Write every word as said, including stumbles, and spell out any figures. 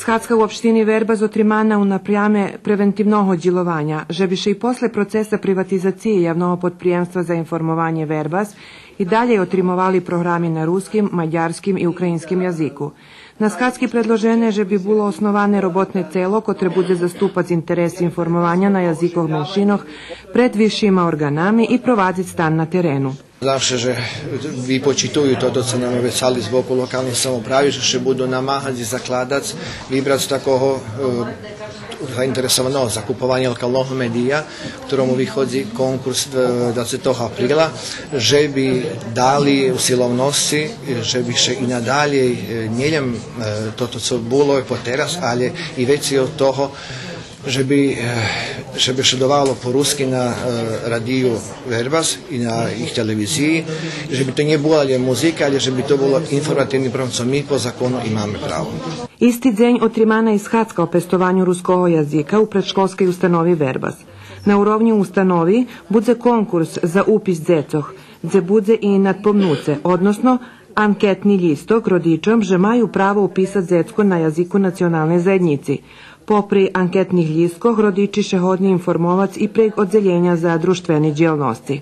Схадзка у општини Вербас отримана у напряме превентивного дїлованя, же би ше и после процеса приватизациї Явного подприємства за информованє Вербас и далєй отримовали програми на руским, мадярским и українским язику. На схадзки предложене же би було основане роботне цело котре будзе заступац интереси информованя на язикох меншинох пред висшима орґанами и провадзиц стан на терену. Знам же випочитую тото цо нам обецали з боку локалней самоуправи, же ше буду намагац и закладац, вибрац такого, е, заинтересованого за купованє локалного медия, котрому виходзи конкурс, е, двацетого априла, же би дали усиловносци, же би ше и надалєй, е, нєлєм, е, тото цо було и потераз, алє и вецей од того, же би, е, же би ше давало по руски на, е, радию Вербас и на їх телевизиї, же би то нє була лєм музика, алє же би то було информативни програм, цо ми по закону имаме право. Исти дзень отримана и схадзка о пестованю руского язика у предшколскей установи Вербас. На уровнї установи будзе конкурс за упис дзецох, дзе будзе и надпомнуце, односно анкетни лїсток родичом же маю право уписац дзецко на язику националней заєднїци. Попри анкетних лїсткох, родичи ше годни информовац и прейґ оддзелєня за дружтвени дїялносци.